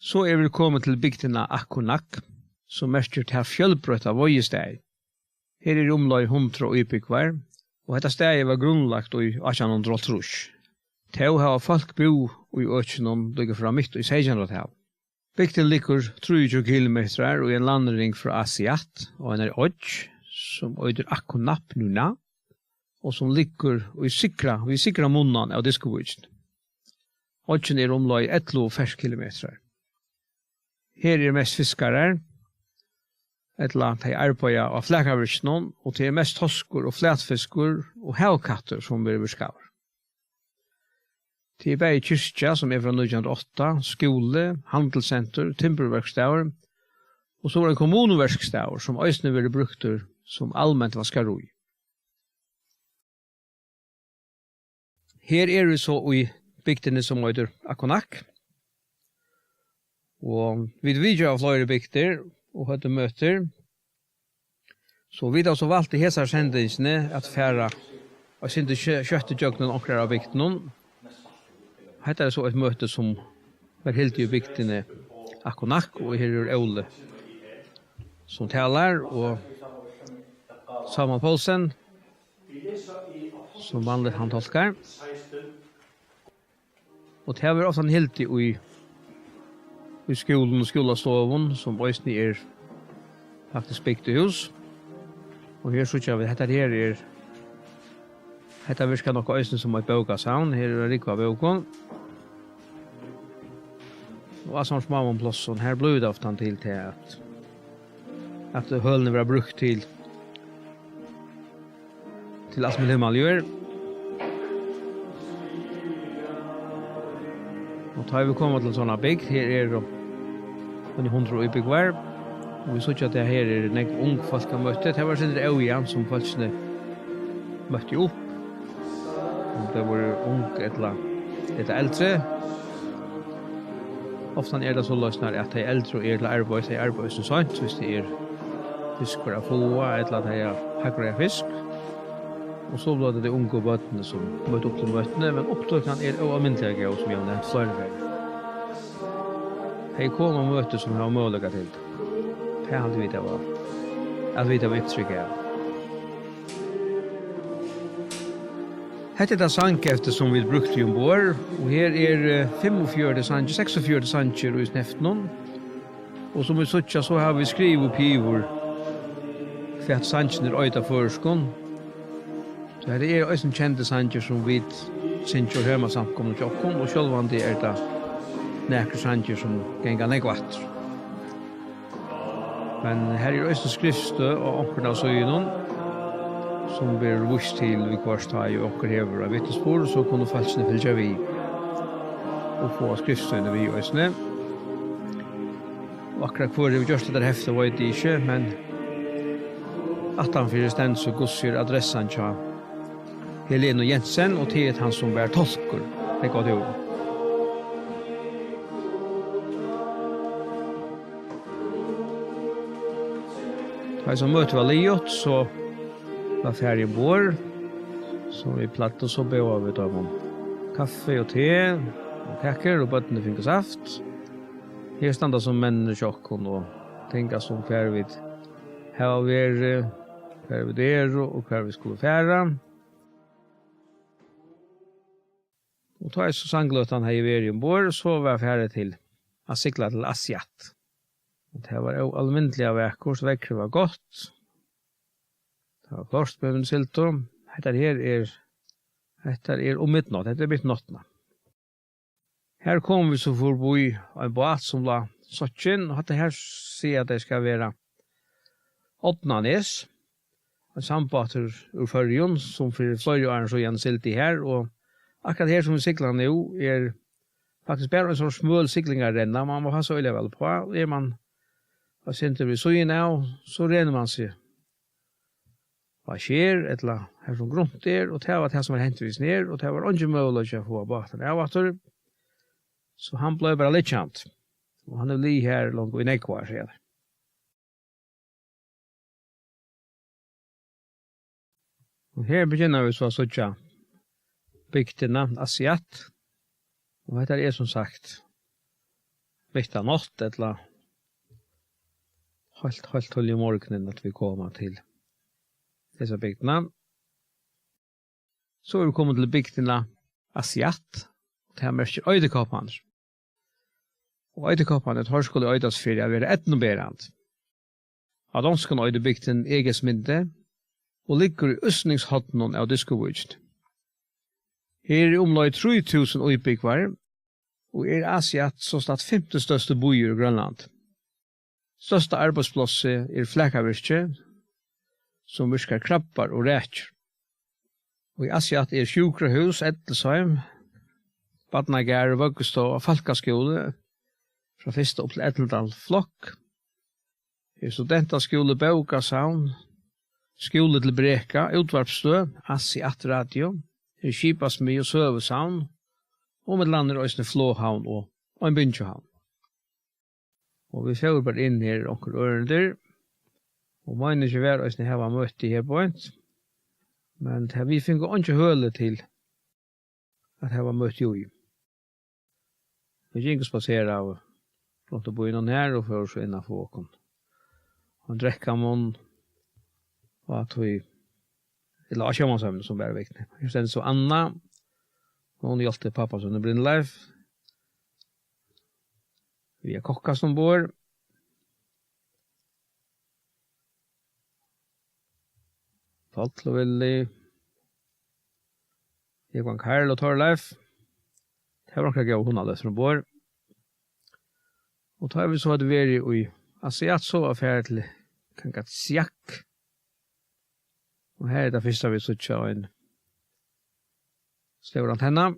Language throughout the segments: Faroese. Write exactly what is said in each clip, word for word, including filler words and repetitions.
So eru vit komin til bygdina Akunnak, sum merkir tað fjølbroytta veiðistaðið. Her eru umleið hundrað íbúgvar, og hetta staðið var grundlagt í átjan hundrað og hálvtrýss. Tó hava fólk búð í økinum líka frá mitt í seytjandu øld. Bygdin liggur trýogtjúgu kilometrar í ein landnyrðing frá Aasiaat og einari oyggj, sum eitur Akunnaap Nunaat, og sum liggur í syðra, við syðra munnan av Diskobíkini. Oyggin er umleið ellivu ferkilometrar. Her eru mest fiskarar, ella tey arbeiða á flakavirkinum, og tað er mest toskur og flatfiskur og havkattur, sum verður virkaður. Tað er bæði kirkja, sum er frá nítjan hundrað og átta, skúli, handilscenter, timburverkstaður, og so er ein kommunuverkstaður, sum eisini verður brúktur sum alment vaskarí. Her eru vit so í bygdini, sum eitur Akunnak. Og vit vitjaðu fleiri bygdir og høvdu møtir. So vit hava so valt í hesari sendingini at fara eitt sindur skjø-, skjótt ígjøgnum onkrar av bygdunum. Hetta er so eitt møti, sum var hildið í bygdini Akunnak, og her er Óli, sum talar, og Sámal Poulsen, sum vanligt hann tolkar. Og tað verður ofta hildið í, í skúlum og skúlastovum, sum eisini er faktiskt bygd í hús. Og her síggja vit, hetta her er, hetta virkar nokk eisini sum eitt bókasavn. Her er ein rúgva av bókum. Og á sovorðnum smáum plássum, her blívur tað ofta til tað at, at hølini verða brúkt til, til alt muligt himmaljugur. Og tá vit koma til sovorðna bygd, her eru um hundrað íbúgvar, og vit síggja, at tað her er nógv ung fólk á møti. Tað var eitt sindur ójavnt, sum fólkini møttu upp, um tey vóru ung ella, ella eldri. Ofta er tað soleiðis, at tey eldru eru til arbeiðis, tey arbeiða so seint, hvis tað er fiskur at fáa, ella tey at hagreiða fisk. Og so blívur tað tey ungu børnini, sum møta upp til møtini, men upptøkan er óalmindiliga góð, sum eg havi nevnt fleiri ferðir. Tey koma á møti, sum hava møguleika til tað. Tað haldi vit hava, at vit hava inntrykk av. Hetta er tað sangheftið, sum vit brúktu umborð, og her er, eh, fimmogfjøruti sangir, seksogfjøruti sangir í heftinum. Og sum vit síggja, so hava vit skrivað upp yvir, hvat sangirnir eita á føroyskum. So hetta eru eisini kendir sangir, sum vit syngja í heimasamkomuni hjá okkum, og sjálvandi er tað nakrir sangir, sum ganga nógv aftur. Men her er eisini skriftstøð á onkrum av síðunum, sum verður víst til viðhvørt, tá ið onkur hevur eitt vitnisburð, so kunnu fólkini fylgja við og fáa skriftstøðini við eisini. Og akkurát hvør hevur gjørt hetta heftið, veit eg ikki, men aftanfyri stendur so, hvussu er adressan hjá Helenu Jensen, og tað er hann, sum var tolkur, tey góðu túrin. Tá ið so møtið var liðugt, so var farið umborð, sum vit plagdu, so bjóðaðu vit teimum kaffi og te og kakur, og børnini fingu saft. Her standa so menninir hjá okkum og tengast um, hvar vit hava verið, hvar vit eru og hvar vit skulu fara. Og tá ið so sangløtan hevði verið umborð, so var farið til at sigla til Aasiaat. Og tað var óalmindiliga vakurt, veðrið var gott. Tað var klárt, men vit sigldu. Hetta her er, hetta er um midnátt, hetta er mitt náttina. Her komu vit so forbí ein bát, sum lá sokkin, og hatta her siga tey skal vera Odnanes, ein sambátur úr Føroyum, sum fyri fleiri árum síðan sigldi her, og akkurát her, sum vit sigla nú, er faktiskt bara ein sånn smøl siglingarrenna, man má passa øgiliga væl uppá, og er man eitt sindur við síðuna av, so renur man seg á skerið, ella har sum grunt er, og tað var tað, sum var hent við hesum her, og tað var eingin møguleiki at fáa bátin av aftur, so hann bleiv bara liggjandi, og hann hevur ligið her longu í nógv ár, siga tey. Og her begynna vit so at síggja bygdina Aasiaat. Og hetta er sum sagt mitt á nátt ella heilt, heilt tíðliga um morgunin, at vit koma til hesa bygdina. So eru vit komin til bygdina Aasiaat, og tað merkir eiturkopparnir. Og eiturkopparnir, teir skulu eitast fyri at vera eydnuberandi. Á donskum eitur bygdin Egesminde og liggur í útsynningshorninum av Diskovíkini. Her eru umleið trý túsund íbúgvar og er Aasiaat sostatt fimti størsti býur í Grønlandi. Størsta arbeiðsplássið er flakavirki, sum virkar krabbar og rækjur. Og í Aasiaat er sjúkrahús, ellisheim, barnagarður, vøggustova, fólkaskúli, frá fyrsta upp til ellivta flokk. Her er studentaskúli, bókasavn, skúli til breka, útvarpsstøð, Aasiaat Radio. Her er skipasmiðja og søgusavn, og millum annað er eisini floghavn og ein bingjuvhavn. Og vit fóru bara inn her, onkur ørindi, og meiningin var eisini at hava møti her beint, men tað, vit fingu einki høli til at hava møti í. Vit gingu og spaseraðu rundt um býin her og fóru so inn at fáa okkum ein drekkamunn og at vit, ella á sjónvarpshølinum, sum var viktigt. Her stendur so Anna, hon hjálpti pápa sínum Brynleif við at kokkast umborð. Páll og Willy, Jógvan, Karl og Thorleif. Tað var nakað góð, hugnaligt umborð. Og tá vit so høvdu verið í Aasiaat, so var farið til Kangaatsiaq. Og her er tað fyrsta, vit síggja ein stór antenna.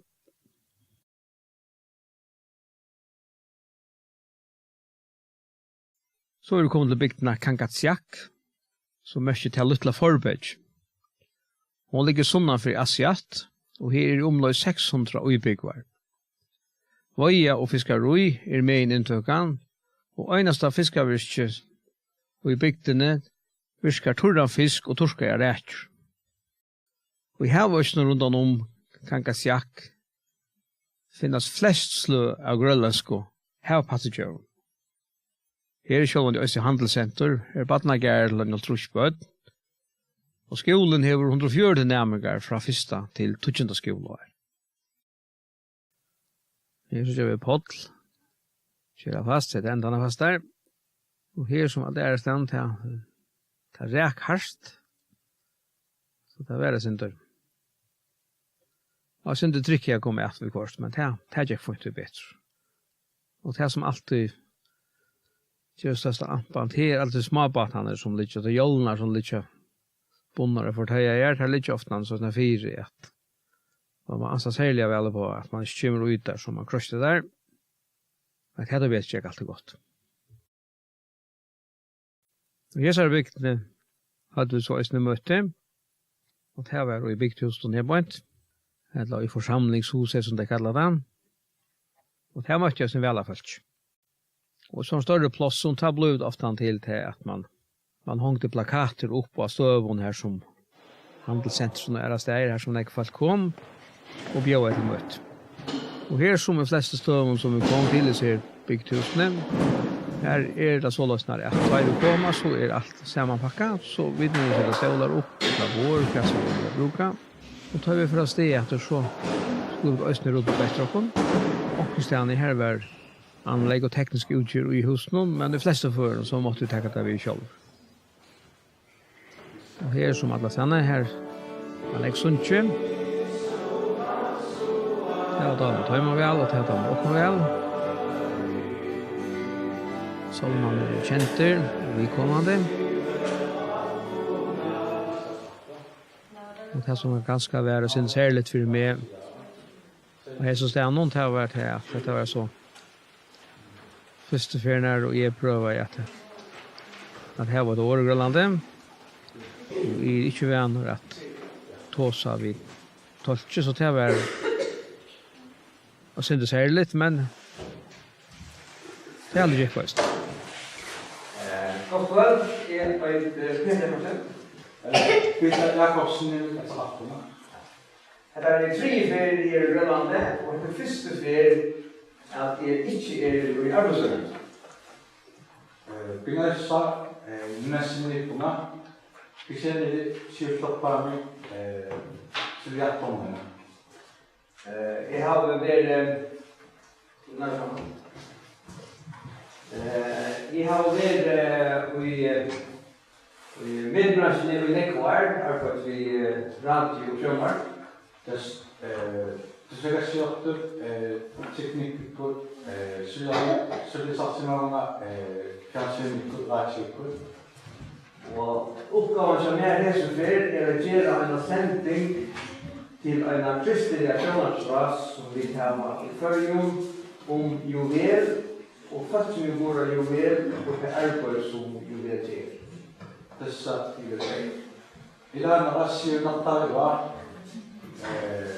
So eru vit komin til bygdina Kangaatsiaq, sum merkir tað lítla forbergið. Hon liggur sunnan fyri Aasiaat, og her eru umleið seks hundrað íbúgvar. Veiða og fiskarí er megininntøkan, og einasta fiskavirki í bygdini virkar turran fisk og turkaðar rækjur. Í havøkinum rundan um Kangaatsiaq finnast flest sløg av grønlendsku havpattidjórum. Her er sjálvandi eisini handilscenter, her er barnagarður til eini hálvtrýss børn, og skúlin hevur hundrað og fjøruti næmingar frá fyrsta til tíggjunda skúlaár. Her síggja vit Páll gera fast, seta endarnar fastar. Og her sum alt aðrastaðni, tað, tað rak hart. So tað var eitt sindur. Og eitt sindur trikkið at koma at viðhvørt, men tað, tað gekk fínt og betur. Og tað sum altíð ger størsta ampan, tað er altíð smábátarnir sum liggja, tað er jolnar sum liggja bundnar og forteigaðar, tær liggja ofta so fyri at man má ansa serliga væl upp á, at man ikki kemur út har, so man kroystar har. Men tað er betur, gekk altíð gott. Og í hesari bygdini høvdu vit so eisini møti, og tað var í bygdahúsinum her beint, ella í forsamlingshúsi, sum tey kalla tað. Og tað møtti eisini væl av fólki. Og sum størri pláss, sum tað bleiv ofta til, til at man, man hongdi plakatir upp á støðum her sum handilscentrum og aðrar staðir, her sum nógv fólk kom og bjóðaði til møti. Og her sum í flestu støðum sum vit koma til, hesi her bygdahúsini, her er tað soleiðis, at tá vit koma, so er alt samanpakkað, so vit mugu seta stólar upp, ella borð, hvat sum vit vilja brúka. Og tá vit fara avstað aftur, so skulu vit eisini rudda upp eftir okkum. Onkustaðni her var anlegg og teknisk útgerð í húsinum, men í flestu førum so máttu vit taka tað við sjálv. Og her sum allastaðni, her var nógv sungið. Tað dámar teimum væl, og tað dámar okkum væl. Sálmarnir eru kendir og viðkomandi. Og tað sum var kanska var eitt sindur serligt fyri meg á hesum staðnum, tað var tað, at hetta var so fyrstu ferð, nær og eg prøvaði at, at hava eitt orð í Grønlandi. Og eg eri ikki vanur at tosa við tulki, so tað var eitt sindur serligt, men tað er aldri gekk veist. Eh, gott kvøld, eg eiti Petur Jakobsen. Eh, Petur Jakobsen, eg vil hava aftur. Hetta er ein triði ferð, eg eri í Grønlandi, og hetta er fyrstu ferð, at eg ikki eri í arbeiðsøkinum. Eh, Gnaisa, eh, Nesini Puna, Kiseni Shirtopami, eh, Siliatomana. Eh, eg havi verið, eh, eg havi verið, eh, í, eh, í mediebranchuni í nógv ár, arbeitt við, eh, radio og sjónvarp. Tess, eh, tess er sjónvarp, eh, teknikkur, eh, sjónvarp, sjónvarp, eh, fjernsyningur, radiokur. Og uppgávan hjá mær hesa ferð er at gera eina sending til eina kristiliga sjónvarpsrás, sum vit hava í Føroyum, um Juvel og fólkini, sum burda Juvel, og tað arbeiði, sum Juvel ger. Tessa Juvel. Ilana Assi Nattaiva. Eh,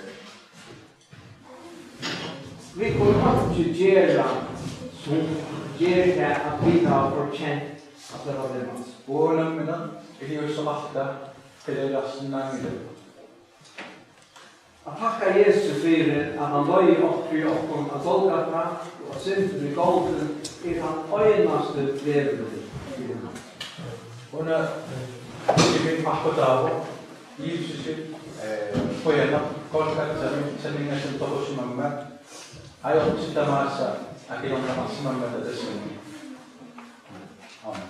Vit kunnu einki gera, sum ger tað, at vit hava fortjent at blíva viðmælt. Boðini míni eru so lætt, tey eru so lætt. At takka Jesus fyri, at hann doyði ok-, fyri okkum á Golgata, og at syndin er goldin, er tann einasti vegurin til hann. Hon er, eh, í min akkodavo, í Sisi, eh, Poena, Golgata, sem, sem ingen som tar på sin mamma. Ai, on sitä maassa, aki on maassa, mä mä tätä sinne. Amen.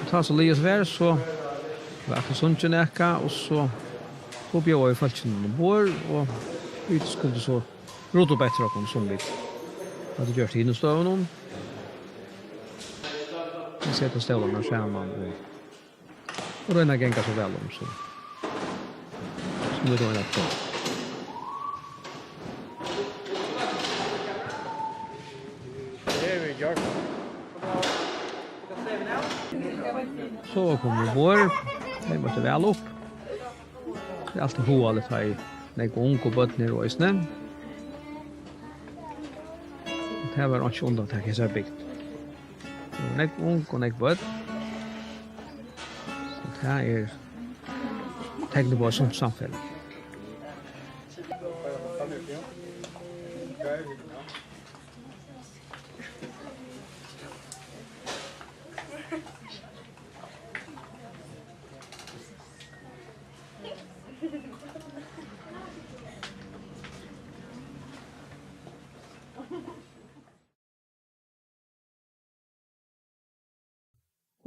Tá so liðugt var, so var akkurát sungið nakað, og so, so bjóðaðu fólkini umborð, og vit skuldu so rudda upp eftir okkum, sum vit høvdu gjørt í hinum støðunum. Vit seta stólarnar saman og og royna at ganga so væl um sum, sum vit royna at koma. So komu vit umborð. Tey møttu væl upp. Tað er altíð hugaligt, tá ið nógv ung og børn eru eisini. Og tað var einki undantak í hesari bygd. Nógv ung og nógv børn. So tað er tekin upp á eitt sunt samfelag.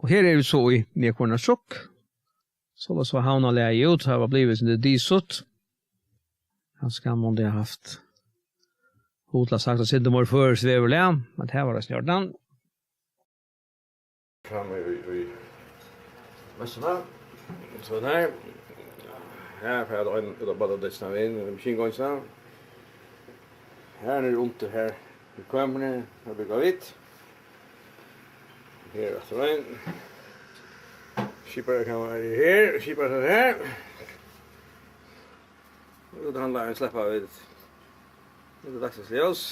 Og her eru vit so í Nýggj Kunoyartrøð. Soleiðis sá havnarlagið út, har var blivið sindur disut. Kanska hann mundi havt hug til at sagt eitt sindur meira føroyskt veðurlag, men tað var eisini í ordan. Fram í, í, í messuna. So her. Her fer ein út á bátadekkina við inn, við maskingongjuna. Her niðri undir her, í kømrini, her búgva vit. Her aftur ein. Skiparakamar er her, skiparakamar her. Út at handla, sleppa vit. Njóta dagsins ljós.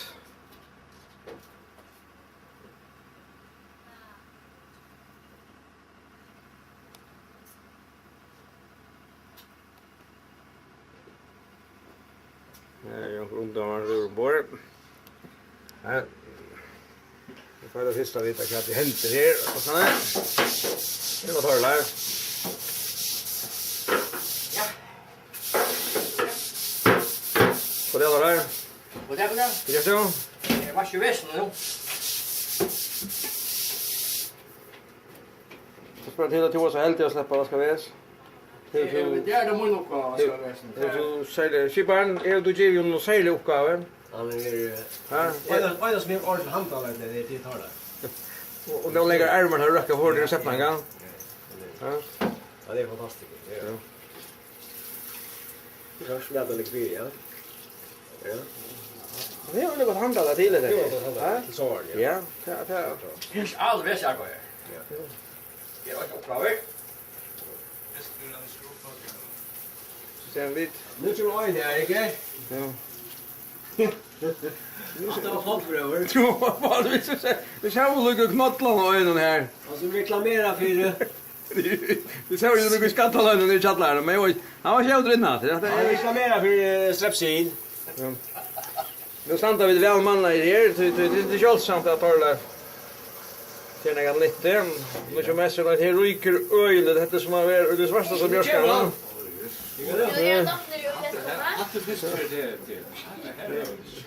Her er onkur ungdómur, sum er umborð. Her. Vit fara fyrst at vita, hvat ið hendir her. Og so her. Her var Torleif. Ja. Goddag, Torleif. Goddag, goddag. Goddag, goddag. Eh, vær so vesen, jú. So spyr eg teg, at tú var so heldig at sleppa at vaska vesi. Hevur tú, eh, tað er mín uppgáva at vaska vesi. Hevur tú serliga, skiparin, hevur tú givið honum serliga uppgávu? Hann er, eh, ha? Ein av, ein av sum hevur orðið til handan, tað er, tað er Torleif. Og, og nú leggur ermar her, røkka hurtig resepten ein gang. Ja, ja. Ha? Ja, tað er fantastiskt. Ja. Ja. Tað er svært at leggja fyri, ja. Ja. Tað er jú gott handlag til tað. Tað er gott handlag til sovorðið, ja. Ja, tað, tað. Helt alt vesi arbeiði. Ja. Eg veit uppgávur. So sita vit. Nú kemur ein her, ikki? Ja. Hatta var flott, brøður. Jú, vit sá, vit sá líka knollan á einum her. Og sum reklamera fyri. Vit sá líka skallaløgin í kjallaranum, men jú, hann var skjótur inn aftur. Ja, tað er reklamera fyri, eh, Strepsil. Ja. Nú standa vit væl mannaðir her, tí, tí, tí, tí sjálvsamt at Torleif ger nakað nyttigt. Nú kemur mestur, at her rýkur øgiligt, hetta er sum at vera í tí svartasta mjørkanum. Jú, eg dátti jú í veskuna. Hatta er fyrst fyri teg, teg.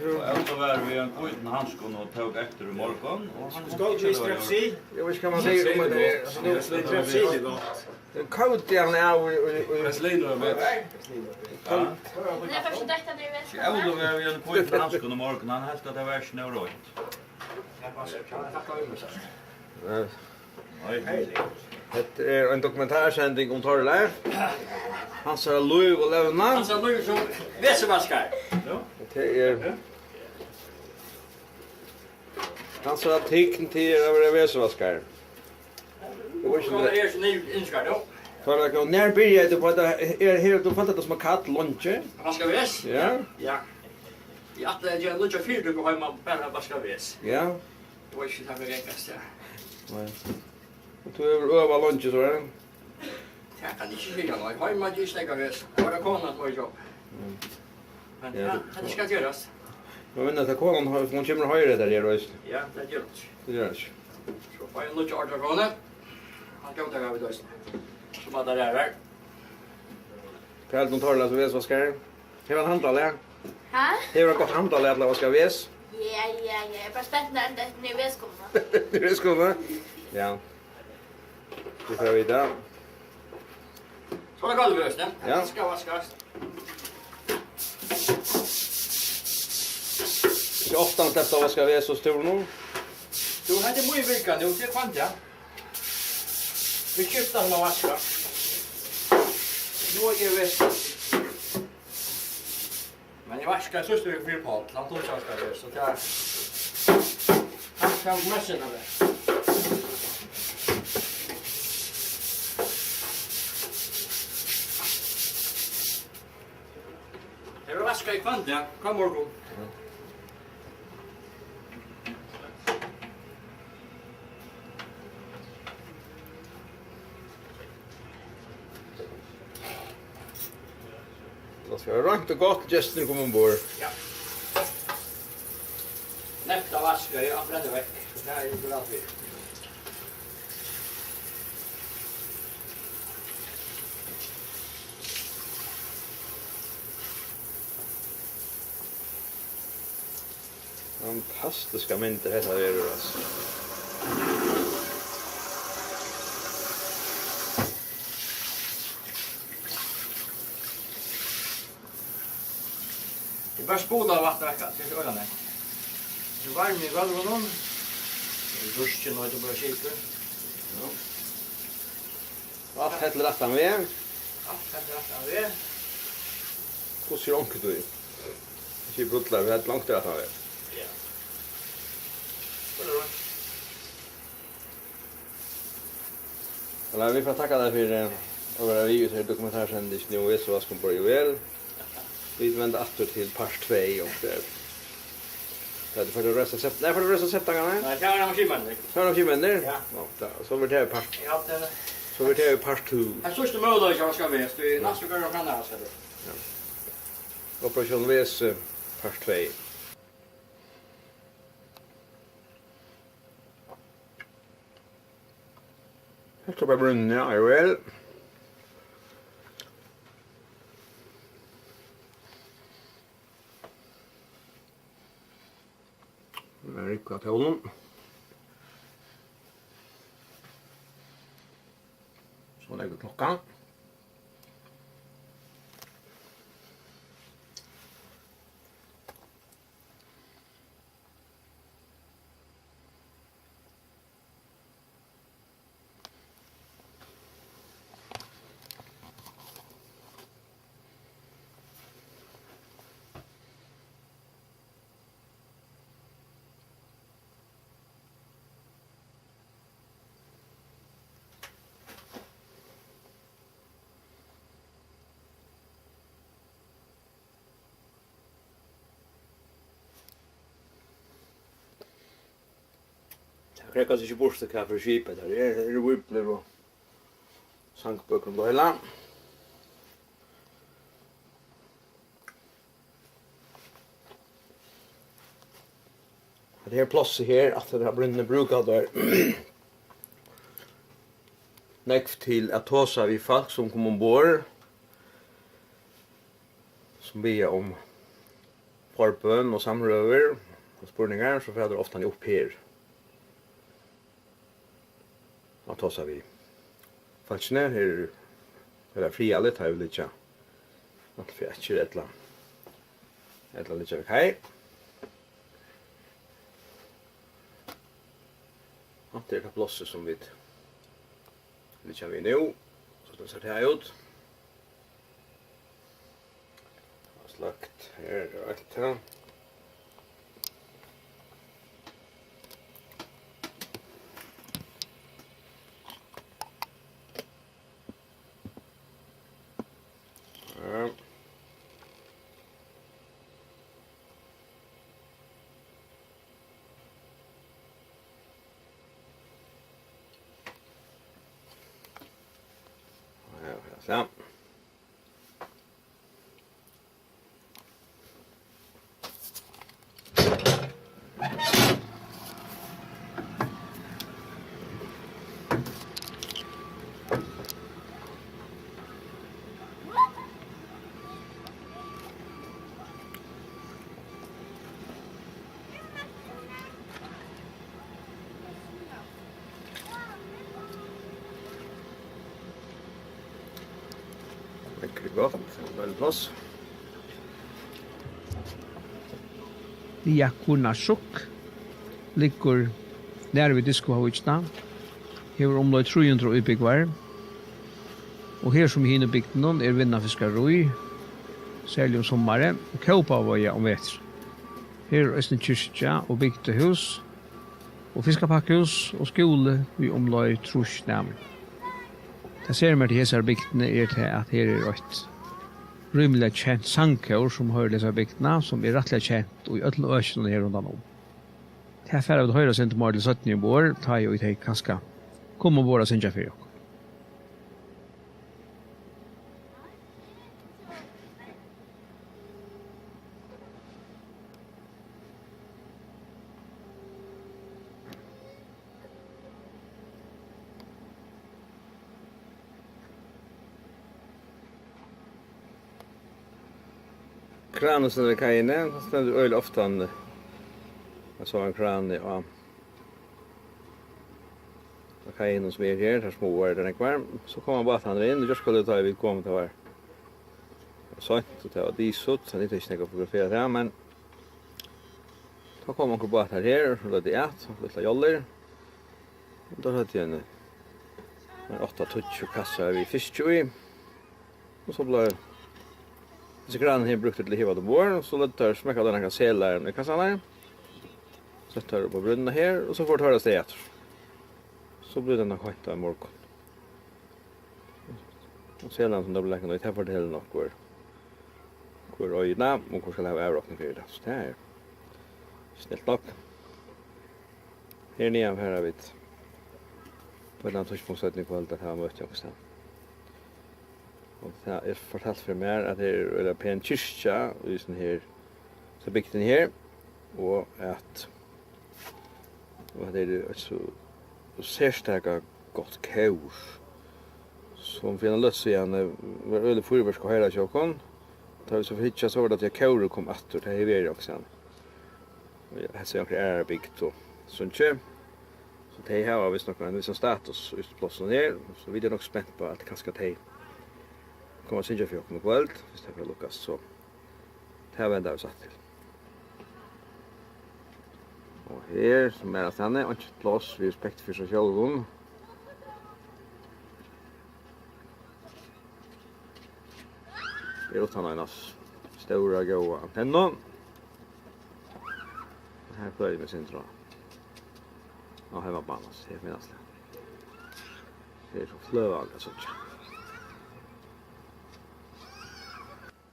Og Óli var við ein hvítum handskum og tók eftir í morgun, og hann Skál, Mister Pepsi. Eg veit ikki, hvat man sigur um at tað er. Mister Pepsi, tað er gott. Tað kókti hann av í, í, í Vaseline og mat. Ja. Tað er fyrst deitt at tað er vel. Óli var við ein hvítum handskum í morgun, hann helt at tað var ikki nóg reint. Nei. Nei. Hetta er ein dokumentarsending um Torleif. Hansara lív og levnað. Hansara lív sum vesivaskari. Ja. Og tað er hansara tign til at vera vesivaskari. Eg veit ikki, um tað er so nú ynskar, jú. Torleif, nær byrjaði tú uppá hetta? Er, hevur tú følt hetta sum eitt kall leingi? Vaska ves? Ja. Ja. Eg ætlaði at gera nýggja fyritøku heima, bara at vaska ves. Ja. Eg veit ikki, tað fer at gangast, ja. Nei. Og tú hevur øvað leingi, so er tað? Tað kann eg ikki siga, nei. Heima, tað er steðga ves. Bara konan, sum er í jobb. Mm. Men ja, tað skal gerast. Men, men, at konan, hon kemur og hoyrir hetta her, veitst tú? Ja, tað ger hon. Tað ger hon. So fái eg nýggja orðið frá henni. Hann góðtaka vit eisini. Sum at tað er her. Hvat heldur tú um Torleif sum vesivaskara? Hevur hann handalag? Ha? Hevur hann gott handalag til at vaska ves? Ja, ja, ja. Eg eri bara spentur at enda eftir nýggju veskomuna. Nýggju veskomuna? Ja. Vit fara við tað. So er tað gólvið, veitst tú. Ja. Tað skal vaskast. Hvussu ofta sleppur tú at vaska ves á túrinum? Tú, hetta er mín vika nú, tað er hvønn dag. Vit skifta um at vaska. Nú er eg vesi. Men eg vaskaði síðstu viku fyri Páll, hann tók vaskaði, so tað, hann skal messa tað. Eg vil vaska í hvønn dag, hvønn morgun. Tað skal vera reint og gott, gestirnir koma umborð. Ja. Neyvt at vaska, eg havi brent vekk. So tað er ikki væl fyri. Fantastiskar myndir hetta verður, altso. Tað er bara spula vatn og ekka, tað er ikki øgiliga nógv. Tað er varmi í gólvinum. Tað er duskin, og tað er bara skipur. Ja. Og alt heldur rættan veg. Alt heldur rættan veg. Hvussu er onkuntíð? Ikki í brúdleypi, heldur langt rættan veg. Ja. Tað er rætt. Ella, vit fara at takka tær fyri at vera við í hesi dokumentarsendingini um vesivask umborð í Juvel. Vit venda aftur til part tvey, og tað er, tað er, fara at reisa sept-, nei, fara at reisa septangarnar? Nei, tað er maskinmenninir. Tað er maskinmenninir? Ja. Ja, tað, so verður tað part, ja, tað er, so verður tað part tvey. Tað er síðsti møguleiki, at vaska ves, tí næstu ferð er hann frá, skal tað. Ja. Operation Ves, eh, part tvey. Hetta var brúnni, ja, jú vel. Rúgva tólin. So leggur klokkan. Krógvast ikki burtur, hvat fyri skip hetta er. Her eru bíbliur og sangbøkur um tað heila. Hetta her plássið her, aftan á brúnna, brúka teir nógv til at tosa við fólk, sum koma umborð, sum biðja um forbøn og samrøður og spurningar, so fara teir ofta upp her. At tosa við fólkini. Her er tað friðarligt, tá eg vil liggja antin fyri akker ella, ella liggja við kai. Hatta er tað plássið, sum vit liggja við nú. So tað sær tað út. Sløkt. Her er eitt, ja. Ja. Ja, ja, ja. Veðrið er gott, deiligt pláss. Diakonarsuk liggur nær við Diskovíkina, hevur umleið trý hundrað íbúgvar, og her sum í hinum bygdunum er vinna fiskarí, serliga um summarið, og kópaveiða um veturin. Her er eisini kirkja og bygdahús, og fiskapakkahús og skúli við umleið trýss næmingum. Tað serliga í hesari bygdini er tað, at her er eitt rímiliga kent sangkór, sum hoyrir til hesa bygdina, sum er rættiliga kent í øllum økinum her rundan um. Tað fara vit at hoyra eitt sindur meira til seinni umborð, tá ið tey kanska koma umborð at syngja fyri okkum. Kranin stendur við kaiini, hann stendur øgiliga ofta, hann, eg sá ein kran á, á kaiini sum er her, tær smáu eru tær nógvar. So koma bátarnir inn, í gjárkvøldið tá ið vit komu, tað var seint, og tað var disut, so tað nyttar ikki nógv at fotografera tað, men tá komu onkrir bátar her, og løgdu at, lítlar jollir. Og tá høvdu tey ein, ein átta, tíggju kassar við fiski í. Og so bleiv hesir kranarnir her brúktir til at hiva tað umborð, og so løgdu teir, smekkaðu teir nakrar selar í kassarnar. Settu teir upp á brúnna her, og so fóru teir avstað aftur. So bleiv tað nokk heint á morgun. Og selan sum tað bleiv lagt í, tað fortelur nokk hvør, hvør eigur hana, og hvør skal hava avrokning fyri tað. So tað er snilt nokk. Her niðan fara vit á eitt ella annað tíðspunkt seinni í kvøld at hava møti onkrastaðni. Og tað er fortalt fyri mær, at her er øgiliga pen kirkja í hesum her, hesi bygdini her, og at, og at her er eitt so serstaka gott kór, sum fyri eina løtu síðani var øgiliga fýrverk at hoyra hjá okkum. Tá vit so fara at hyggja, so var tað, tí at kórið kom aftur, tað hevði verið onkrastaðni. Ja, hetta er okkurt aðrari bygd og sungi. So tey hava vist nokk ein vissan status í plássum her, so vit eru nokk spent á, at kanska tey koma at syngja fyri okkum í kvøld, viss tað fer at lukkast, so tað venda vit aftur til. Og her, sum er á staðnum, einki pláss við respekt fyri sær sjálvum. Er uttan eina s-, stóra, góða antennu. Her føli eg meg sindur á, á heimabana, so her finnast tað. Her er so fløðandi at síggja.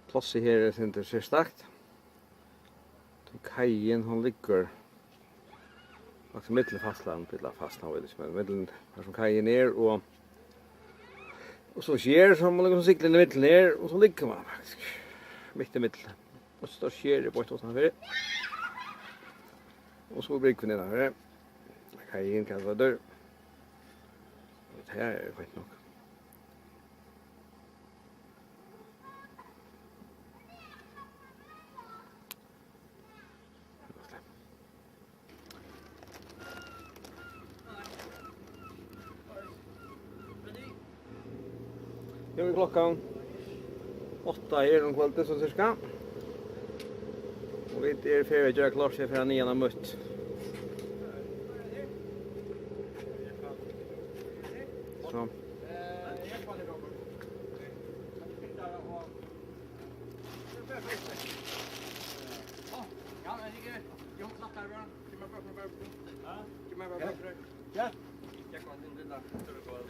Plássið her er sindur serstakt. Tí kaiin, hon liggur Faktiskt millum fastland, ella fastland, veit ikki, men millum har sum kaiin er og, og so sker, so man liggur sum sigla inn í millum her, og so liggur man faktiskt mitt í millum. Og so sker er beint uttanfyri. Og so er brúgvin innanfyri. Kaiin, hvat er tað? Og tað er fínt nokk. Nú er klokkan átta her um kvøldið, so cirka. Og vit eru í ferð við at gera klárt til at fara niðan á møtið. So.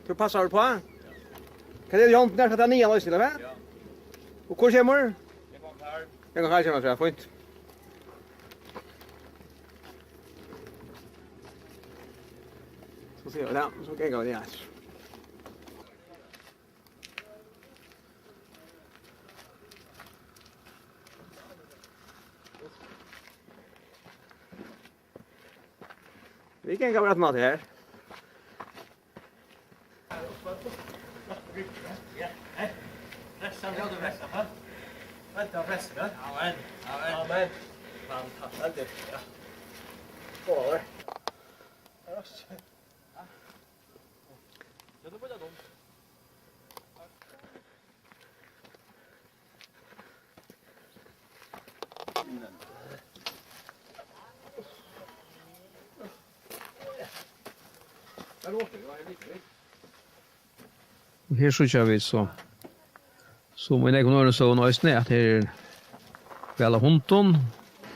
Tú passar uppá? Hvat er Jón, nær skal tað niðan eisini, ella hvat? Og hvør kemur? Eg kann fara, kemur frá, fínt. So siga vit, ja, so ganga vit niðan. Vit ganga bara aftan á her. Pressa, ja, du pressa, va? Vent, pressa, va? Amen. Amen. Amen. Fantastiskt. Veldig. Ja. Over. Ja, det var det dumt. Og her síggja vit so, sum í nógvum øðrum støðum eisini, at her er væl av hundum.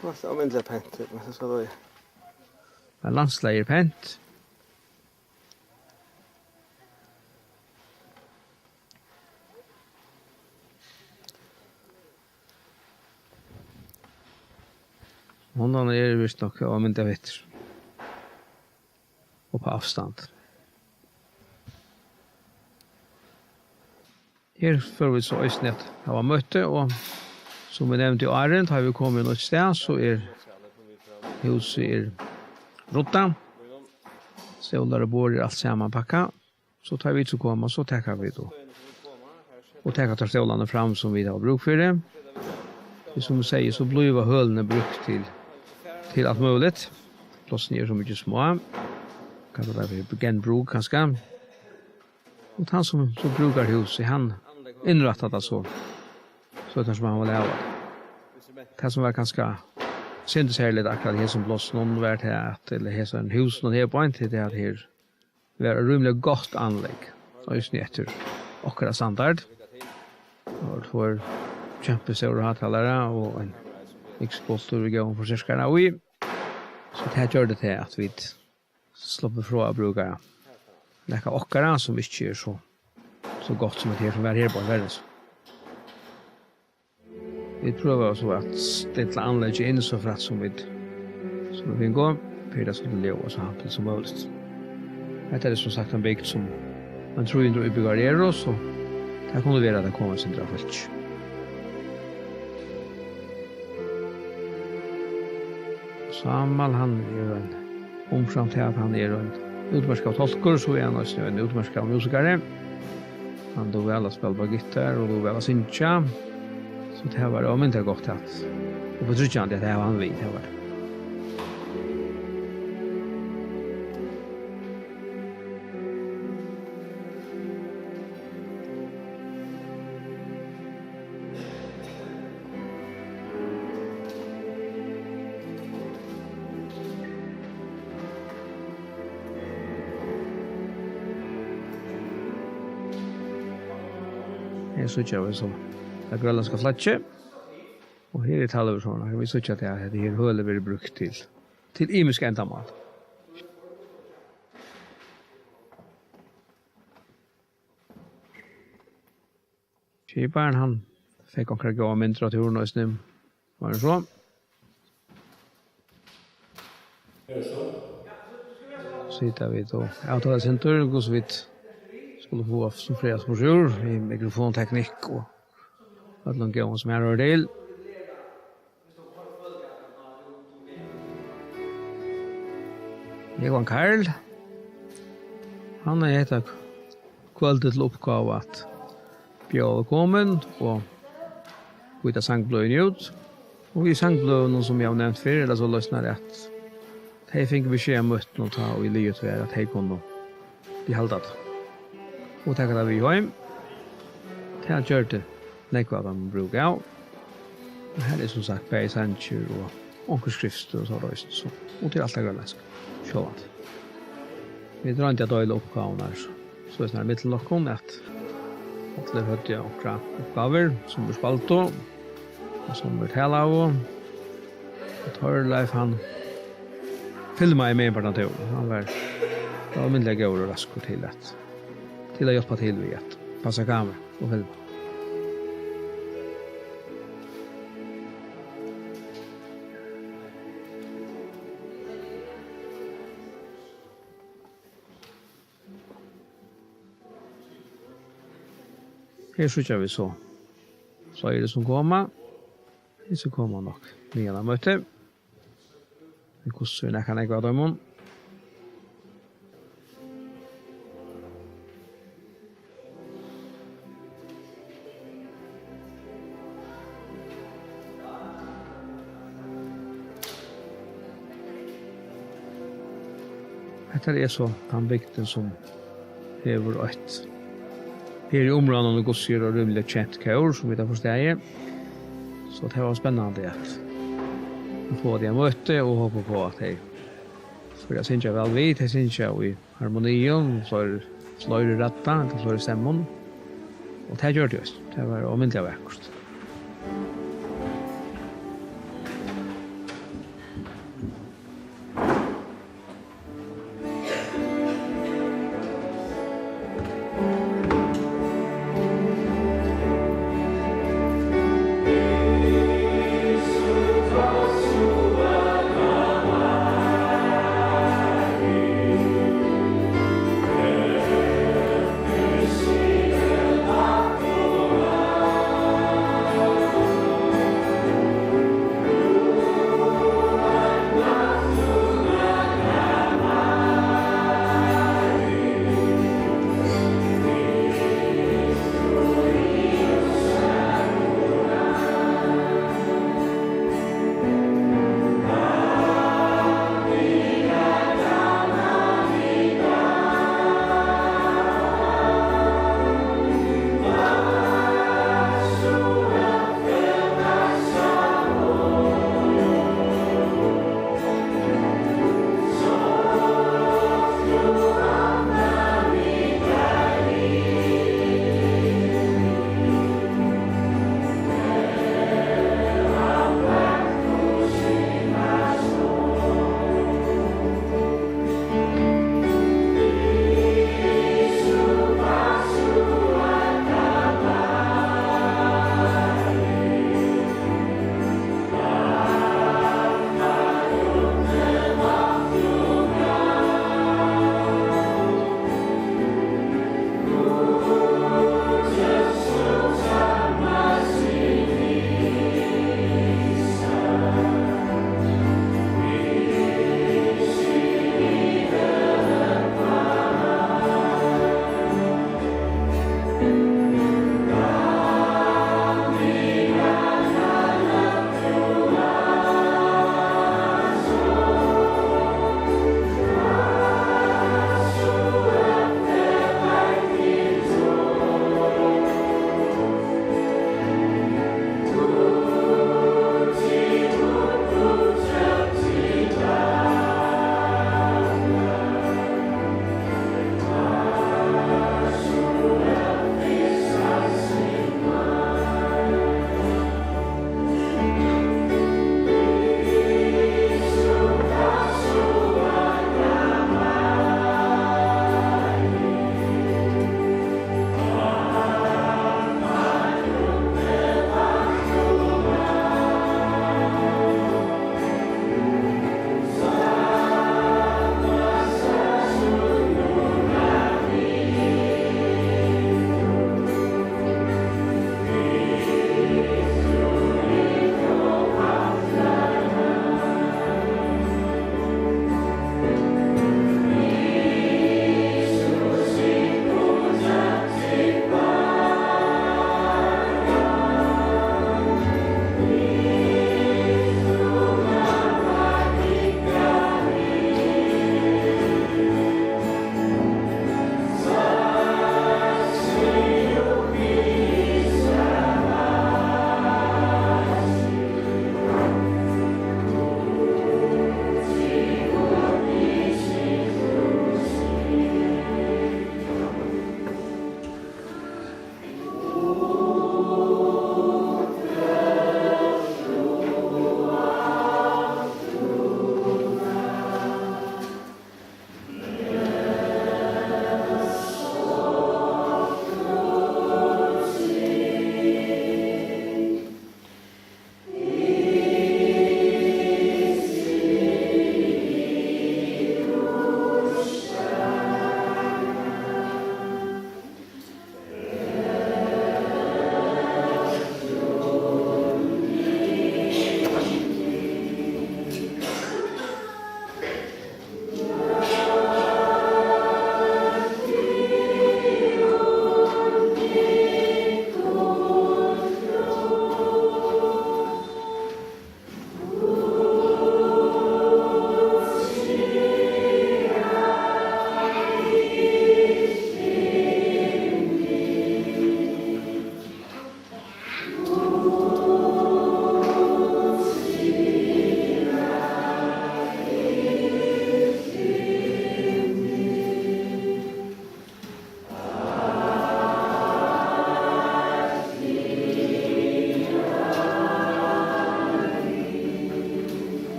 Tað er ómetaliga pent, men so skal tað vera. Men landslagið er pent. Hundarnir eru vist nokk at mynda eftir. Og á avstand. Her fóru vit so eisini at hava møti, og sum eg nevndi áðrenn, tá vit komu inn á eitt stað, so er húsið er ruddað. Stólar og borð er alt saman pakkað. So tá vit so koma, so taka vit og, og taka teir stólarnar fram, sum vit hava brúk fyri. Tí sum eg sigi, so blíva hølini brúkt til, til alt møguligt. Plássini eru so mikið smá. Kalla tað fyri genbrúk, kanska. Og tann, sum so brúkar húsið, hann innrættar tað so, so tað sum hann vil hava. Tað, sum var kanska sindur serligt akkurát í hesum plássinum, var tað at, ella hesum húsinum her beint, tað er at her var rímiliga gott anlegg, eisini eftir okkara standard. Tað vóru tveir kjempestórir hátalarar og ein mikrospultur við góðum forsterkara í. So tað gjørdi tað, at vit sluppu frá at brúka nakað okkara, sum ikki er so, so gott sum tað her, sum var her beint, verri. Vit prøva so at stilla anleggið inn so frægt sum vit, sum vit fingu, fyri at skula ljóða so hampið sum møguligt. Hetta er sum sagt ein bygd sum ein trý hundrað íbúgvar eru, so tað kundi vera, at tað kom eitt sindur av fólki. Sámal, hann er ein, umframt tað at hann er ein útmerkaður tolkur, so er hann eisini ein útmerkaður musikari. Hann dugir væl at spæla uppá gittar og dugir væl at syngja. So tað var, tað var mynda gott at, og betryggandi at hava hann við, tað var. Her síggja vit so tað grønlendska flaggið. Og her er talvur, sum vit síggja, at hetta her hølið verður brúkt til, til ymisk endamál. Skiparin, hann fekk onkrar góðar myndir av túrinum eisini. Var tað so? Ja, so. Sita vit og avtala eitt sindur, hvussu vit skulu fáa sum frægast burtur úr, við mikrofonteknikk og øllum góðum sum her hoyrir til. Jógvan Karl, hann hevði hetta kvøldið til uppgávu at bjóða vælkomin og býta sangbløðini út. Og í sangbløðunum, sum eg havi nevnt fyrr, er tað soleiðis, at tey fingu besked av møttinum, tá ið liðugt var, at tey kunnu behalda tað og taka tað við heim. Tað gjørdi nógv av teimum brúk av. Og her er sum sagt bæði sangir og onkur skriftstøð og soleiðis, so, og tað er alt á grønlendskum, sjálvandi. Vit royndu at deila uppgávurnar so, soleiðis nær millum okkum, at allir høvdu onkrar uppgávur, sum vit spældu, og sum vit talaðu. Og Torleif, hann filmaði meginpartin av túrinum. Hann var, var ómetaliga góður og raskur til at, til at hjálpa til við at passa kamera og filma. Her síggja vit so fleiri sum koma. Hesi koma nokk niðan á møtið. Men hvussu er nakað nógv av teimum? Hetta er so tann bygdin, sum hevur eitt her í umráðanum, og hvussu er rímiliga kent kór, sum vit hava forstaðið. So tað var spennandi at, at fáa tey á møti og hopa upp á, at tey fóru at syngja væl við. Tey syngja í harmonium, fleiri, fleiri rætta, ella fleiri stemmum. Og tað gjørdi tey eisini. Tað var ómetaliga vakurt.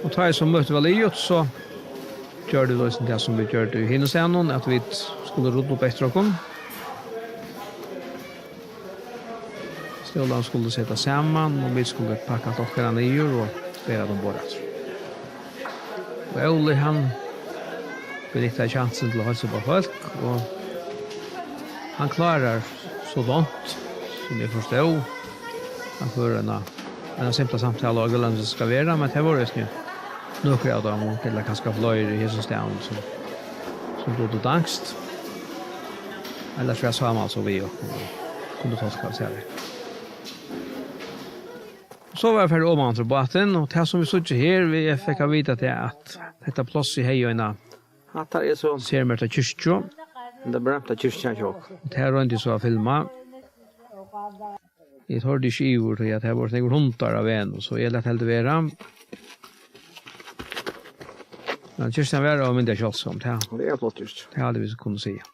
Og tá ið so møtið var liðugt, so gjørdu vit eisini tað, sum vit gjørdu í hinum staðnum, at vit skuldu rudda upp eftir okkum. Stólarnir skuldu setast saman, og vit skuldu pakka alt okkara niður og bera tað umborð aftur. Og Óli, hann nyttar kjansin til at heilsa upp á fólk, og hann klárar so langt, sum eg forstó, at føra eina, eina simpla samtalu á grønlendskum, sum skal vera, men tað vóru eisini nøkur av teimum, ella kanska fleiri í hesum staðnum, sum, sum dugdu danskt. Ella Frans Sámal so við okkum og kundi tolka seg. So var eg farin oman til bátin, og tað sum vit síggja her, vit, eg fekk at vita tað, at hetta plássið hevði eina Hatta er so sermerkta kirkju. Henda berømta kirkjan hjá okkum. Og tað royndi eg so at filma. Eg tordi ikki yvir, tí at har vóru so nógvir hundar á vegnum, so eg læt heldur vera. Men kirkjan var ómetaliga sjáldsom, tað, Og tað er flott kirkja. Tað hava vit kunnað siga.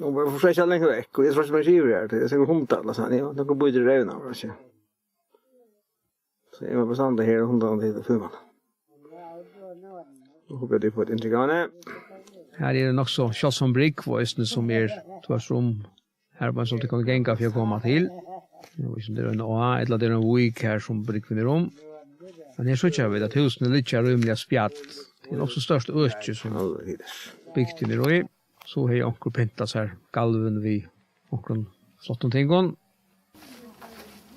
Hon var forsøkt langt vekk, og eg trýsti meg ikki yvir har, tí eg sá hundar, ella sånn, ja, de kom bort i revna, var det ikke? Så eg var bestandig her, og hundarnir til filmen. Nú håper jeg du får et inntrykk av det. Her er det nokk so sjáldsom brúgv, og eisini sum er tvørtur um. Her var ein sum kunnu ganga fyri at koma til. Eg veit ikki um tað er ein á, ella tað er ein vík her sum brúgvin er um. Men her síggja vit, at húsini liggja rímiliga spjatt. Tað er nokk so stórt øki, sum bygdin er í. So hevði onkur pyntað sær galvin við onkrum flottum tingum.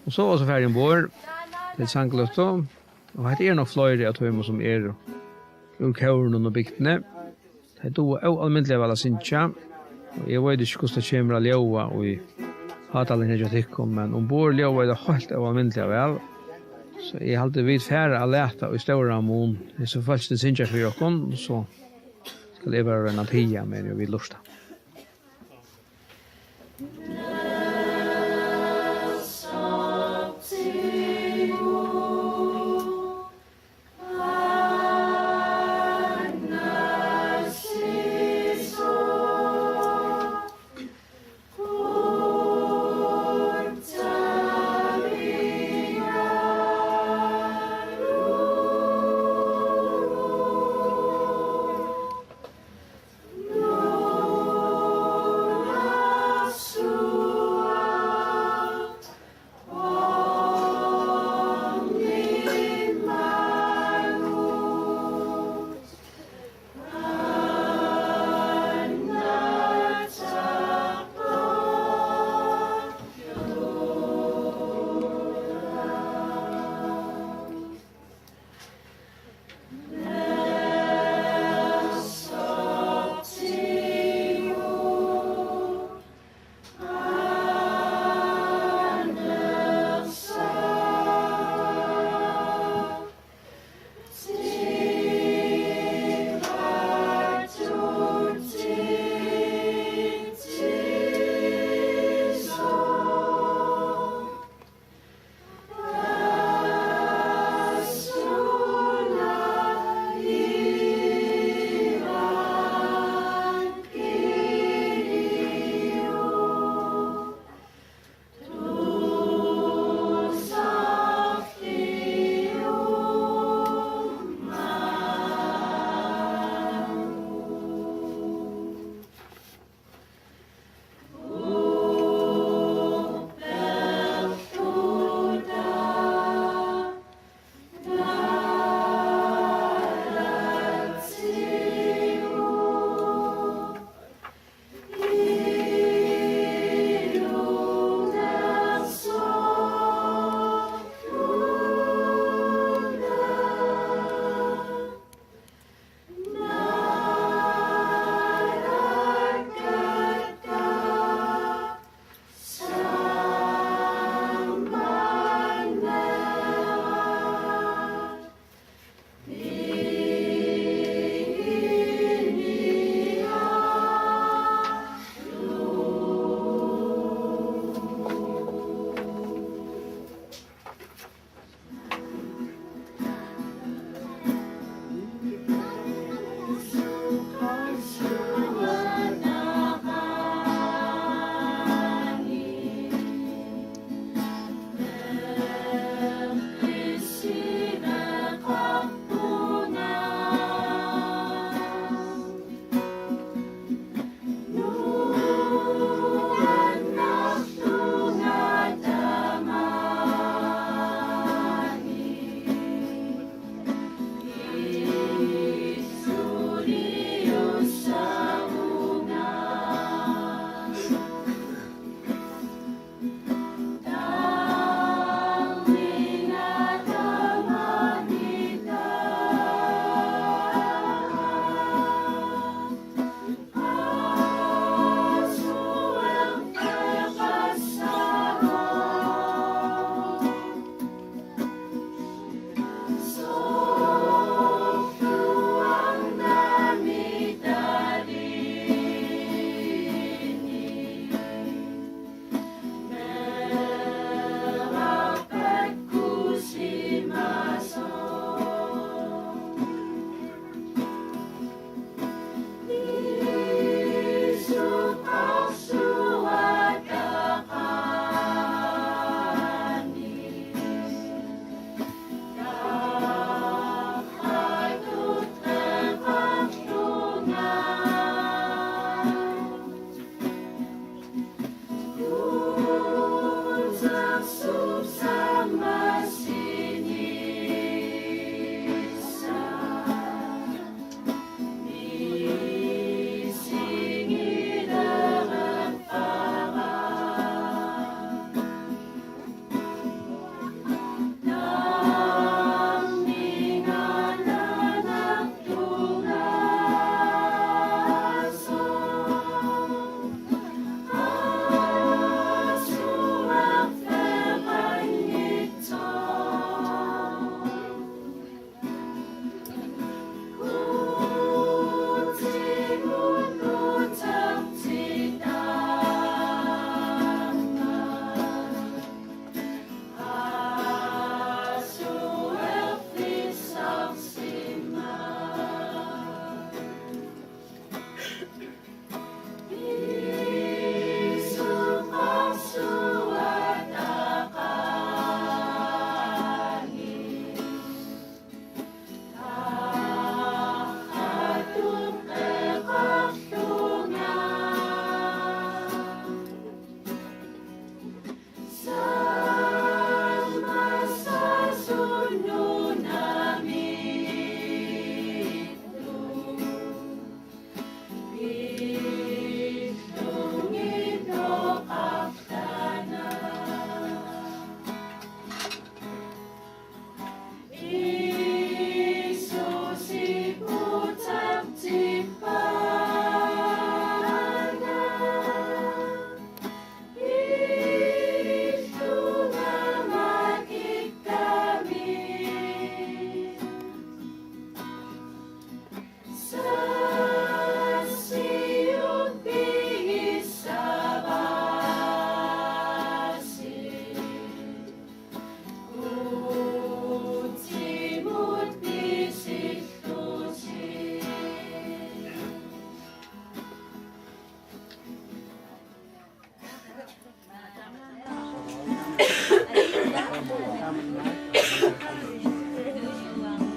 Og so var so farið umborð til Sangagøtu, og hetta er nokk fleiri av teimum, sum eru úr kórinum og bygdini. Tey duga óalmindiliga væl at syngja, og eg veit ikki, hvussu tað kemur at ljóða í hátalarunum hjá tykkum, men umborð ljóðaði tað heilt óalmindiliga væl. So eg haldi, vit fara at lata í stóran mun hesi fólkini syngja fyri okkum, so skal eg bara royna at tiga, meðan vit lurta.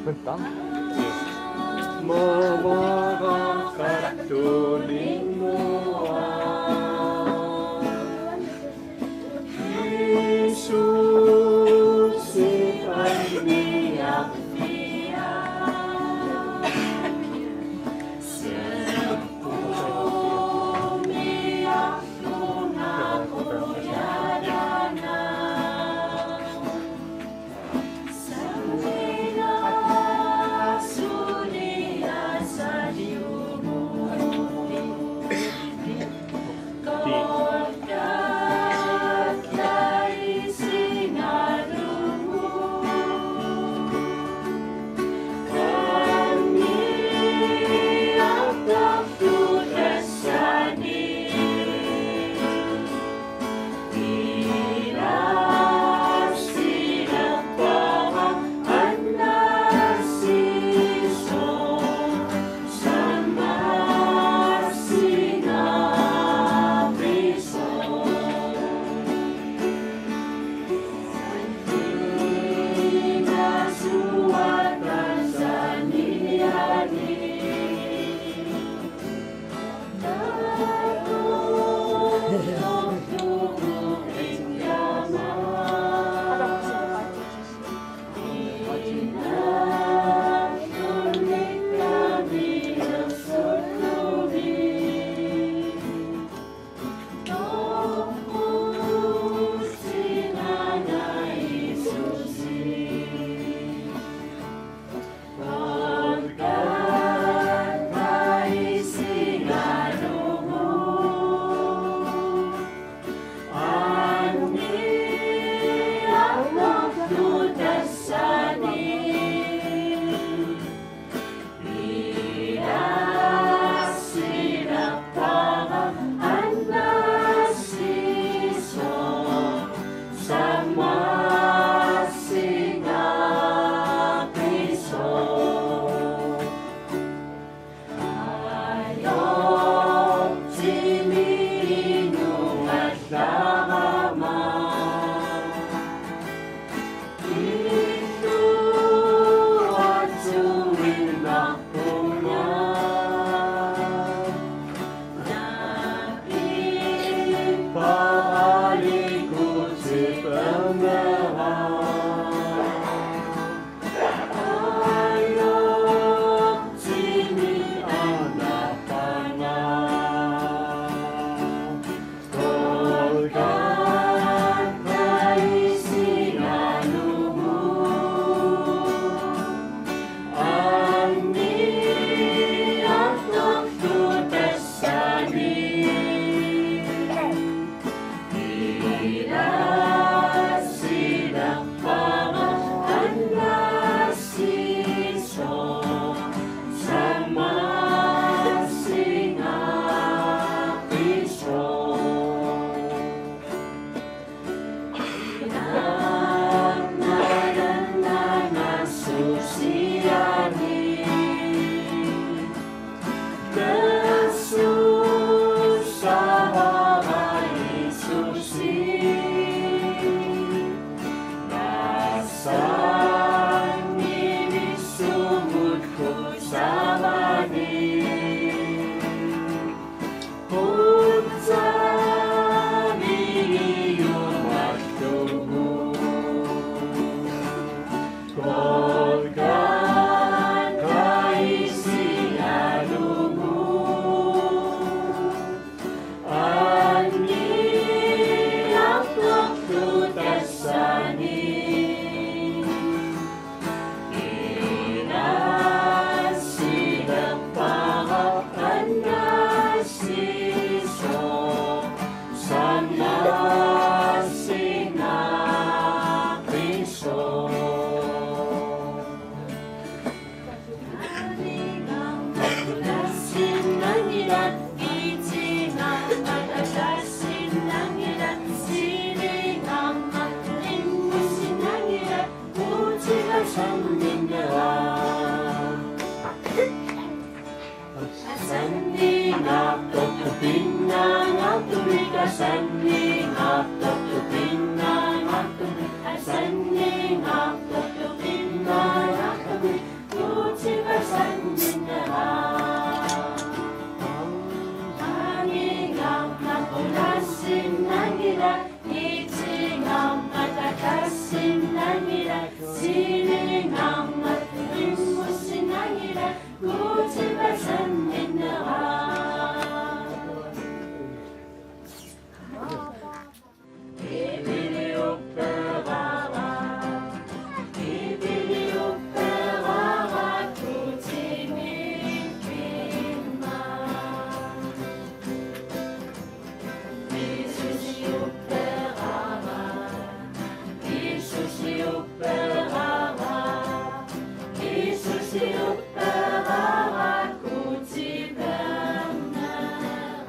Fimtan. Má vara kattunin og Jesus er ein nýja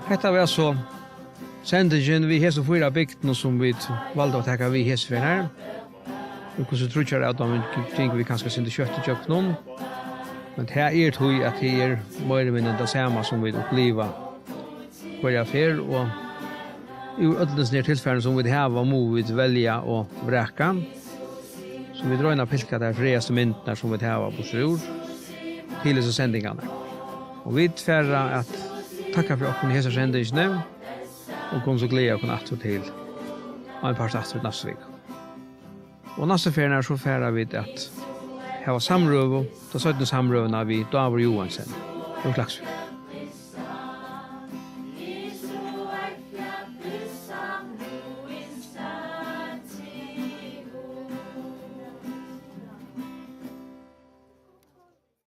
Hetta var so sendingin við hesum fýra bygdunum, sum vit valdu at taka við hesi ferð her. Og hvussu tríggjar av teimum gingu vit kanska eitt sindur skjótt ígjøgnum. Men tað er tí, at tað er meira ella minni tað sama, sum vit uppliva hvørja ferð, og úr øllum hesum her tilfarum, sum vit hava, mugu vit velja og vraka. So vit royna at pilka tær frægastu myndirnar, sum vit hava burtur úr, til hesar sendingarnar. Og vit fara at takka fyri okkum í hesari sendingini, og kunnu so gleða okkum aftur til ein part aftur næstu viku. Og næstu ferðina, so fara vit at hava samrøðu, ta seinnu samrøðuna við Dávur Joensen úr Klaksvík.